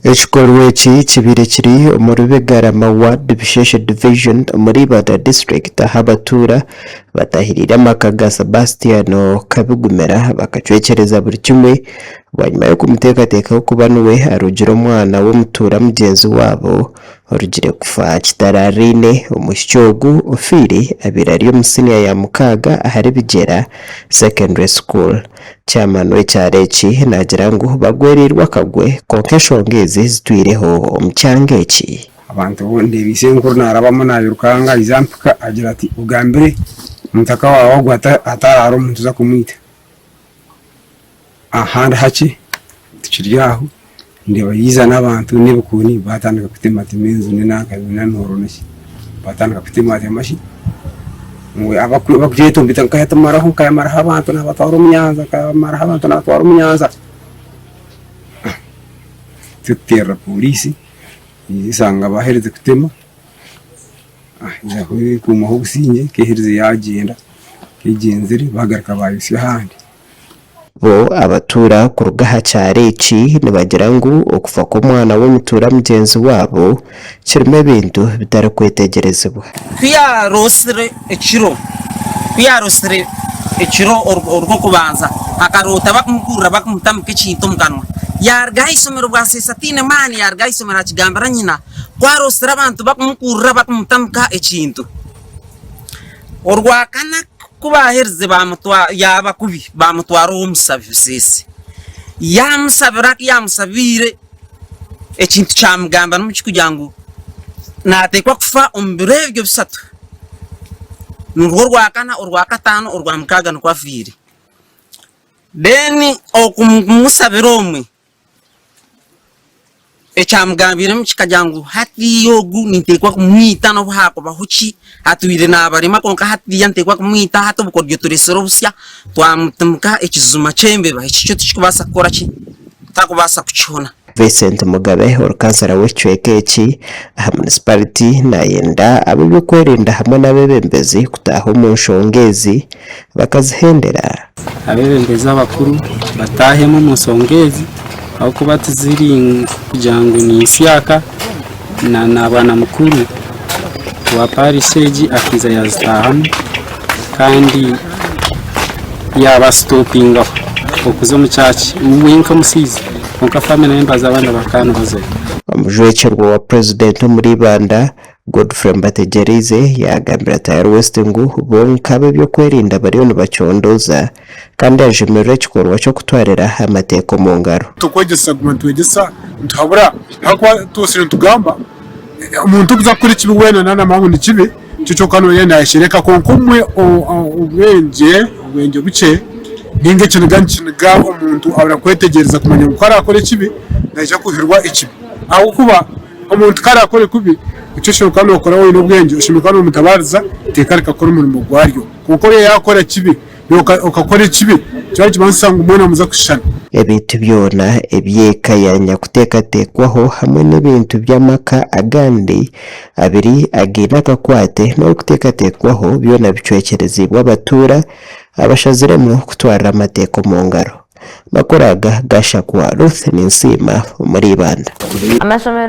Ekikorwa eki kibaire kiri omuri Bigarama Ward, Bisheshe Division omuri Ibanda District ahu abatuura batahiriire amaka ga Sebastiano Kabigumira bakacwekyereza buri kimwe bwanyima y'okumuteekateekaho kuba niwe arugire omwana w'omutuura mugyenzi waabo orugire kufa kitaraariine. Omwishiki ogu ofiire abaire ari omu siniya ya mukaaga ahari Bigyera Secondary School. Chairman w'ekyaro eki naagira ngu bagwereirwe akagwe kwonka enshonga ezi zitwireho omu kyanga eki. Abantu obu ndeeba isenkuru naarabamu naayirukanga aija ampika agira ati ogambire omutaka waawe ogu ataraara omuntu oza kumwita. Ahandi hakye tukiri aho ndeeba yaija n'abantu n'ebikooni baatandika kutematema enju n'enanka n'emihooro n'eki baatandika kutematema shi ngu abarikugyetumbisa nkayatumaraho nkayamaraho abantu naabatwara omu nyanja nkayamaraho abantu naabatwara omu nyanja. Tuteerera pooriisi yaija eshanga baaherize kutema yaija kukuumaho obusingye ku eherize yaagyenda ku egyenzire baagaruka baayosya ahandi. Bo abatuura kuruga aha kyaro eki nibagira ngu okufa kw'omwana w'omutuura mugyenzi waabo kirimu ebintu bitarikwetegyerezibwa. Ku yaaroosire ekiro, ku yaaroosire ekiro orw'okubanza, akaroota barikumukurura barikumutamika ekintu omu kanwa. Yaaruga aha ishomero bwaseesa ataine maani, yaaruga aha ishomero akigambira nyina ku aroosire abantu barikumukurura barikumutamika ekintu. Orwakana ku baaherize yaaba kubi, baamutwara ow'omushabi buseese. Yaamushabira ku yaamushabiire ekintu kyamugamba n'omu kirikugira ngu naateekwa kufa omu biro ebyo bishatu, nirwo orwakana, orwakataano, orwamukaaga nikwo afiire. Then okumushabira omwe. Ekyamugambiiremu kikagira ngu, Hatiiya ogu ninteekwa kumwita n'obu haakubaho ki. Atwire naabarema kwonka hatiiya niteekwa kumwita. Hati obukoryo tureetsire obusya, twamutimika ekijuma ky'embeba. Eki kyo tikikubaasa kukora ki? Tarikubaasa kukihona. Vincent Mugabe ori kansara w'ekicweka eki aha munisipariti nayenda ab'ebyokwerinda hamwe n'abebembezi kutaaha omu nshonga ezi bakazihendera. Abeebembezi abakuru bataahemu omu nshonga ezi ahabw'okuba tiziri kugira ngu ni nsyaka na bwana mukuru wa parish egi akaija yaazitaahamu kandi yaabasitopingaho okuza omu church we nk'omushaija kwonka famire members abandi bakaba nibazayo. Omujwekyerwa wa Purezidenti omuri Ibanda, Godfrey Mbategyereize yaagambira Tayari West ngu bo nk'ab'ebyokwerinda bariyo nibacondooza kandi ajumirira ekikorwa ky'okutwarira amateeka omu ngaro. Tokwegyesa guma nitwegyesa nituhabura ahakuba twosire nitugamba omuntu okuza kukora ekibi weena nanamanya ngu nikibi nikyo kyonka noyenda nayeshereka kwonka obumwe obwengye obwengye bukye ninga ekiniga nikiniga omuntu abura kwetegyereza kumanya ngu ku arakore ekibi naija kuhirwa ekibi ahabw'okuba Omuntu ku araakore kubi, eki oshemereire kuba nookora waaba oine obwengye, oshemereire kuba noomutabaariza eiteeka rikakora omurimo gwaryo. Kwonka oriya yaakora kibi, iwe okakora ekibi, nikiba nikimanyisa ngu mwena nimuza kushushana. Ebintu byona eby'eka ya nyakuteekateekwaho hamwe n'ebintu by'amaka agandi abiri againe akakwate n'orikuteekateekwaho byona bicwekyereziibwe abatuura abashaziremu kutwarira amateeka omu ngaro. Makuru aga gashakwa Ruth Ninsiima omuri Ibanda. Amasomero.